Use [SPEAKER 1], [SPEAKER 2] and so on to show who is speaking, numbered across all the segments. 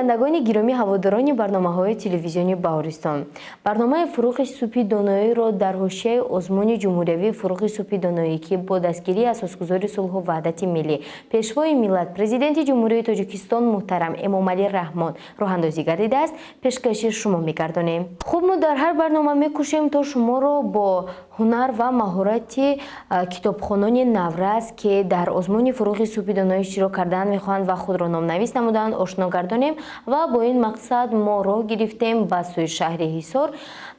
[SPEAKER 1] Бинандагони гиромӣ, ҳаводорони барномаҳои телевизиони Баҳористон, барномаи «Фурӯғи субҳи доноиро» дар ҳошияи озмуни ҷумҳуриявии «Фурӯғи субҳи доноӣ», ки бо дастгирии асосгузори сулҳу ваҳдати миллӣ, Пешвои миллат, Президенти Ҷумҳурии Тоҷикистон муҳтарам Эмомалӣ Раҳмон роҳандозӣ гардидааст, пешкаши шумо мегардонем. Хуб, мо дар ҳар барнома мекӯшем, то шуморо бо ҳунар ва маҳорати китобхонони наврас, ки дар озмуни «Фурӯғи субҳи доноӣ» иштирок кардан мехоҳанд ва худро номнавис намуданд, ошно гардонем. Ва бо ин мақсад мо роҳ гирифтем ба сӯи шаҳри Ҳисор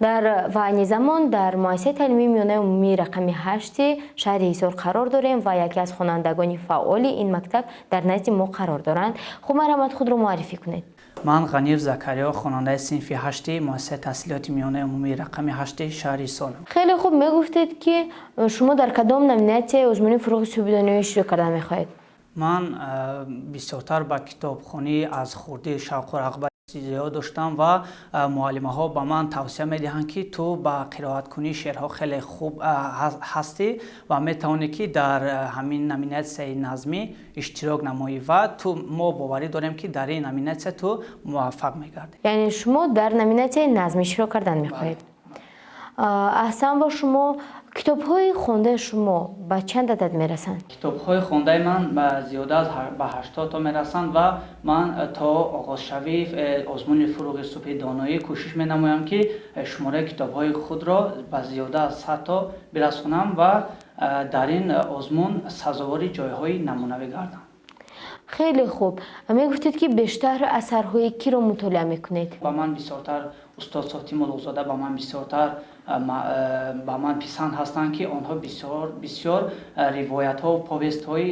[SPEAKER 1] дар ва айни замон дар муассисаи таълимии миёнаи умумии рақами 8-и шаҳри Ҳисор қарор дорем ва яке аз хонандагони фаъоли ин мактаб дар назди мо қарор доранд. Хуб, марҳамат, худро муаррифӣ кунед.
[SPEAKER 2] Ман Ғаниев Закариё, хонандаи синфи 8-и муассисаи таҳсилоти миёнаи умумии рақами 8-и шаҳри Ҳисор.
[SPEAKER 1] Хеле хуб. Мегуфтед, ки шумо дар кадом номинатсияи озмуни «Фурӯғи субҳи доноӣ» иштирок кардан мехоҳед?
[SPEAKER 2] Ман бисёртар ба китобхонӣ аз хурдӣ шавқу рағбати зиёд доштам ва муаллимаҳо ба ман тавсия медиҳанд, ки ту ба қироаткунии шеърҳо хеле хуб ҳастӣ ва метавонӣ, ки дар ҳамин номинатсияи назмӣ иштирок намоӣ ва ту мо боварӣ дорем, ки дар ин номинатсия ту муваффақ мегардӣ.
[SPEAKER 1] Яъне шумо дар номинатсияи назмӣ иштирок кардан мехоҳед. Аҳсан ба шумо. Китобҳои хондаи шумо ба чанд адад мерасанд?
[SPEAKER 2] Китобҳои хондаи ман ба зиёда аз ба 80 то мерасанд ва ман то оғозшавии озмуни «Фурӯғи субҳи доноӣ» кӯшиш менамоям, ки шумораи китобҳои худро ба зиёда аз 100 то бирасонам ва дар ин озмун сазовори ҷойҳои намунавӣ гардам.
[SPEAKER 1] Хеле хуб. Мегуфтед, ки бештар асарҳои киро мутолиа мекунед?
[SPEAKER 2] Ба ман бисёртар устод Сотим Улуғзода ба ман бисёртар ба ман писанд ҳастанд, ки онҳо бисёр бисёр ривоятҳо, повестҳои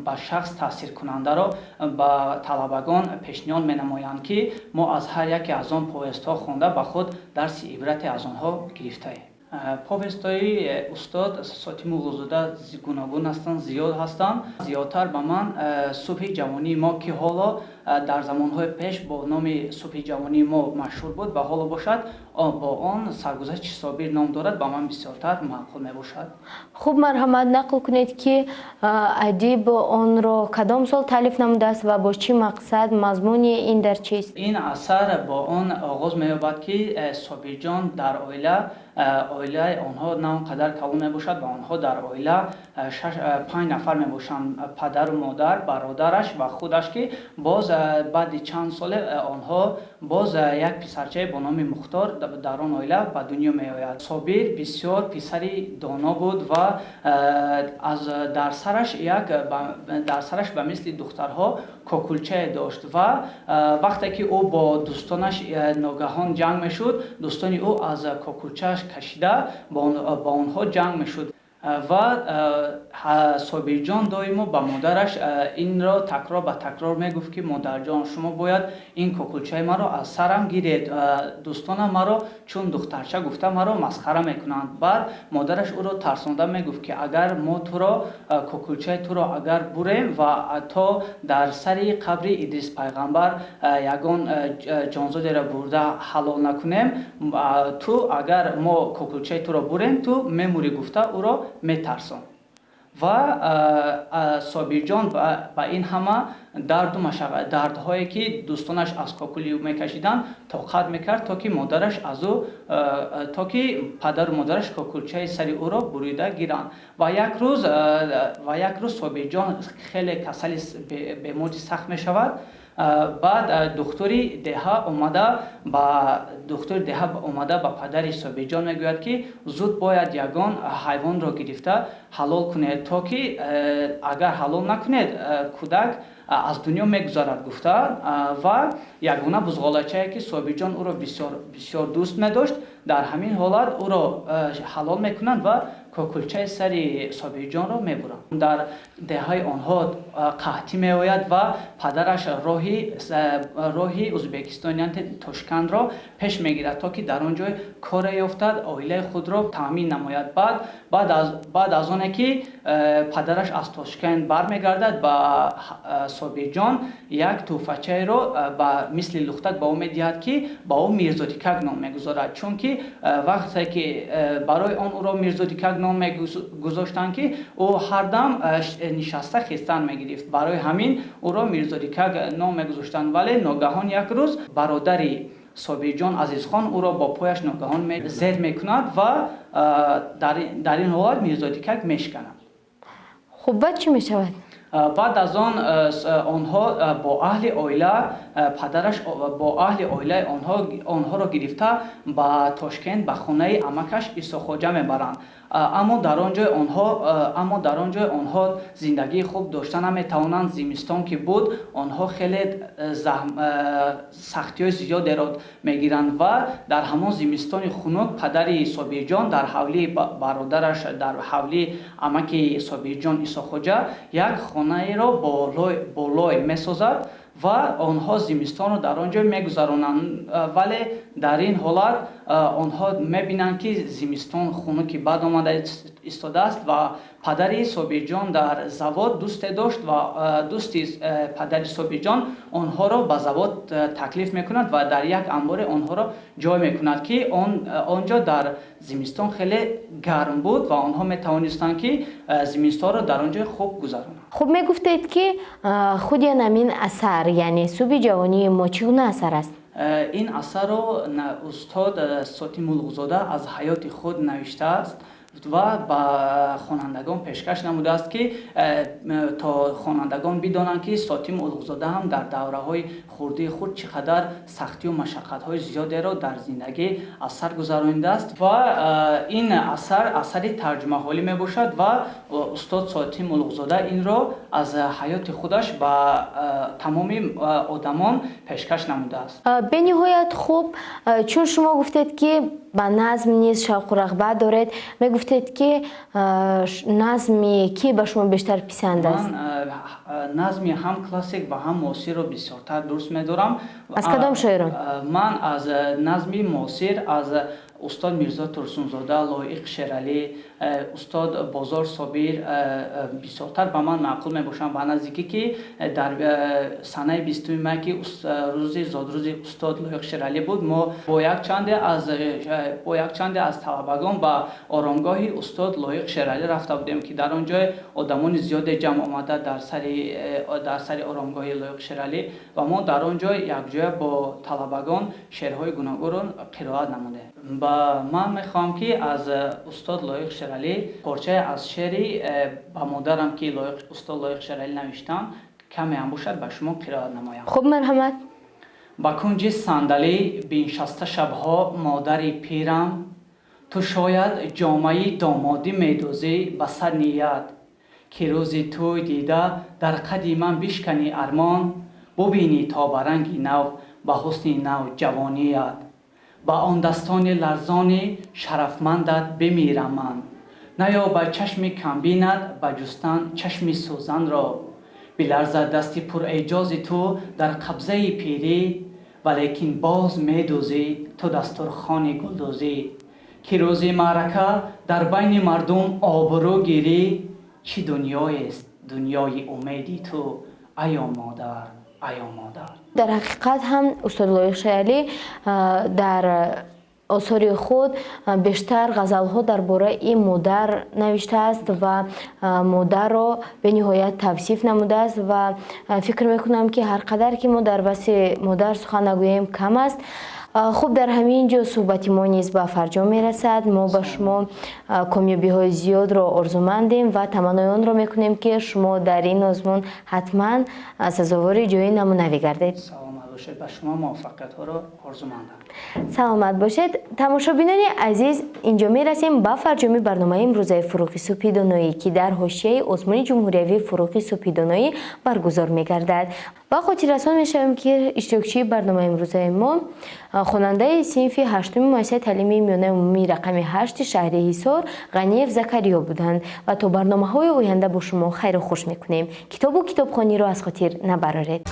[SPEAKER 2] ба шахс таъсиркунандаро ба талабагон пешниҳод менамоянд, ки мо аз ҳар яке аз он повестҳо хонда, ба худ дарси ибрате аз онҳо гирифтаем. Повестҳои устод Сотим Улуғзода гуногун ҳастанд, зиёд ҳастанд. Зиёдтар ба ман «Субҳи ҷавонии мо», ки ҳоло дар замонҳои пеш бо номи «Субҳи ҷавонии мо» машҳур буд ва ҳоло бошад бо он «Саргузашти Собир» ном дорад, ба ман бисёртар маъқул мебошад.
[SPEAKER 1] Хуб, марҳамат, нақл кунед, ки адиб онро кадом сол таълиф намудааст ва бо чӣ мақсад, мазмуни ин дар чист?
[SPEAKER 2] Ин асар бо он оғоз меёбад, ки Собирҷон дар оила, оилаи онҳо на он қадар калон мебошад ва онҳо дар оила панҷ нафар мебошанд: падару модар, бародараш ва худаш, ки боз баъди чанд соле онҳо боз як писарчае бо номи Мухтор дар он оила ба дунё меояд. Собир бисёр писари доно буд ва аз дар сараш як дар сараш ба мисли духтарҳо кокулчае дошт ва вақте ки ӯ бо дӯстонаш ногаҳон ҷанг мешуд, дӯстони ӯ аз кокулчааш кашида бо онҳо ҷанг мешуд. Ва Собирҷон доимо ба модараш инро такрор ба такрор мегуфт, ки модарҷон, шумо бояд ин кокулчаи маро аз сарам гиред, дӯстонам маро чун духтарча гуфта маро масхара мекунанд. Баъд модараш ӯро тарсонда мегуфт, ки агар мо туро кокулчаи туро агар бурем ва то дар сари қабри Идрис пайғамбар ягон ҷонзодеро бурда ҳалол накунем, ту агар мо кокулчаи туро бурем, ту мемурӣ, гуфта ӯро метарсон. Ва Собирҷон ба ин ҳама дарду дардҳое, ки дӯстонаш аз кокули ӯ мекашиданд, тоқат мекард, то ки модараш аз ӯ то ки падару модараш кокулчаи сари ӯро бурида гиранд. Ва як рӯз Собирҷон хеле касали, бемори сахт мешавад. Баъд духтури деҳа омада ба падари Собирҷон мегӯяд, ки зуд бояд ягон ҳайвонро гирифта ҳалол кунед, то ки агар ҳалол накунед, кӯдак аз дунё мегузарад, гуфта. Ва ягона бузғолачае, ки Собирҷон ӯро бисёр бисёр дӯст медошт, дар ҳамин ҳолат ӯро ҳалол мекунанд ва кокулчаи сари Собирҷонро мебуранд. Дар деҳаи онҳо қаҳтӣ меояд ва падараш роҳи Узбекистон, яъне Тошкандро пеш мегирад, то ки дар он ҷой коре ёфтад, оилаи худро таъмин намояд. Баъд аз оне ки падараш аз Тошканд бармегардад, ба Собирҷон як тӯҳфачаеро ба мисли лухтак ба ӯ медиҳад, ки ба ӯ Мирзодикак ном мегузорад, чунки вақте ки барои он ӯро Мирзодикак ном мегузоштанд, ки ӯ ҳар дам нишаста хестан мегирифт. Барои ҳамин ӯро Мирзодикак ном мегузоштанд. Вале ногаҳон як рӯз бародари Собирҷон, Азизхон, ӯро бо пояш ногаҳон зер мекунад ва дар ин ҳолат Мирзодикак мешиканад.
[SPEAKER 1] Хуб, баъд чӣ мешавад?
[SPEAKER 2] Баъд аз он онҳо бо аҳли оила, падараш бо аҳли оилаи онҳо онҳоро гирифта ба Тошкент, ба хонаи амакаш Исохоҷа мебаранд. Аммо дар он ҷой онҳо зиндагии хуб дошта наметавонанд. Зимистон ки буд, онҳо хеле сахтиҳои зиёдеро мегиранд ва дар ҳамон зимистони хунук падари Собирҷон дар ҳавлии бародараш, дар ҳавлии амаки Собирҷон Исохоҷа як хонаеро бо лой месозад ва онҳо зимистонро дар он ҷо мегузаронанд. Вале дар ин ҳолат онҳо мебинанд, ки зимистон хунуки бад омада истодааст ва падари Собирҷон дар завод дӯсте дошт ва дӯсти падари Собирҷон онҳоро ба завод таклиф мекунад ва дар як амборе онҳоро ҷой мекунад, ки он ҷо дар зимистон хеле гарм буд ва онҳо метавонистанд, ки зимистонро дар он ҷо хуб гузаронанд.
[SPEAKER 1] Хуб, мегуфтед, ки худи ҳамин асар, яъне «Субҳи ҷавонии мо», чӣ гуна асар аст?
[SPEAKER 2] Ин асарро устод Сотим Улуғзода аз ҳаёти худ навиштааст ва ба хонандагон пешкаш намудааст, ки то хонандагон бидонанд, ки Сотим Улуғзода ҳам дар давраҳои хурдии худ чӣ қадар сахтию машаққатҳои зиёдеро дар зиндагӣ аз сар гузаронидааст. Ва ин асар асари тарҷумаҳолӣ мебошад ва устод Сотим Улуғзода инро аз ҳаёти худаш ба тамоми одамон пешкаш намудааст.
[SPEAKER 1] Бениҳоят хуб. Чун шумо гуфтед, ки ба назм низ шавқу рағбат доред, мегуфтед, ки назми кӣ ба шумо бештар писанд аст?
[SPEAKER 2] Ман назми ҳам классик ва ҳам муосирро бисёртар дӯст медорам.
[SPEAKER 1] Аз кадом шоирон?
[SPEAKER 2] Ман аз назми муосир аз устод Мирзо Турсунзода, Лоиқ Шералӣ, устод Бозор Собир бисёртар ба ман маъқул мебошанд. Ба наздикӣ, ки дар санаи 20-уми май, ки рӯзи зодрӯзи устод Лоиқ Шералӣ буд, мо бо якчанде аз талабагон ба оромгоҳи устод Лоиқ Шералӣ рафта будем, ки дар он ҷой одамони зиёде ҷамъ омада дар сари оромгоҳи Лоиқ Шералӣ ва мо дар он ҷой якҷоя бо талабагон шеърҳои гуногунро қироат намудем. Ба ман мехоҳам, ки аз устод Лоиқ Шералӣ порчае аз шеъри «Ба модарам», ки устод Лоиқ Шералӣ навиштанд, каме ҳам бошад, ба шумо қироат намоям.
[SPEAKER 1] Хуб, марҳамат.
[SPEAKER 2] Ба кунҷи сандалӣ биншаста шабҳо модари пирам, ту шояд ҷомаи домодӣ медӯзӣ ба сад ният, ки рӯзи тӯй дида дар қади ман бишканӣ армон, бубинӣ то ба ранги нав, ба ҳусни нав ҷавоният. Ба он дастони ларзони шарафмандат бимирам ман, наёбад чашми камбинат ба ҷустан чашми сӯзанро. Биларзад дасти пурэъҷози ту дар қабзаи пирӣ, валекин боз медӯзӣ ту дастурхони гулдӯзӣ, ки рӯзи маърака дар байни мардум обрӯ гирӣ. Чӣ дунёест дунёи умеди ту, аё модар, аё модар.
[SPEAKER 1] Дар ҳақиқат ҳам устод Лоиқ Шералӣ дар осори худ бештар ғазалҳо дар бораи модар навиштааст ва модарро бениҳоят тавсиф намудааст. Ва фикр мекунам, ки ҳар қадар ки мо дар васфи модар сухан нагӯем, кам аст. Хуб, дар ҳамин ҷо суҳбати мо низ ба фарҷом мерасад. Мо ба шумо комёбиҳои зиёдро орзумандем ва таманнои онро мекунем, ки шумо дар ин озмун ҳатман сазовори ҷои намунавӣ гардед.
[SPEAKER 2] Саломат бошед, ба шумо муваффақиятҳоро орзумандам.
[SPEAKER 1] Саломат бошед. Тамошобинони азиз, инҷо мерасем ба фарҷоми барномаи имрӯзаи «Фурӯғи субҳи доноӣ», ки дар ҳошияи озмуни ҷумҳуриявии «Фурӯғи субҳи доноӣ» баргузор мегардад. Ва хотиррасон мешавем, ки иштирокчии барномаи имрӯзаи мо хонандаи синфи ҳаштуми муассисаи таълимии миёнаи умумии рақами 8-и шаҳри Ҳисор Ғаниев Закариё буданд. Ва то барномаҳои оянда бо шумо хайру хуш мекунем. Китобу китобхониро аз хотир набароред.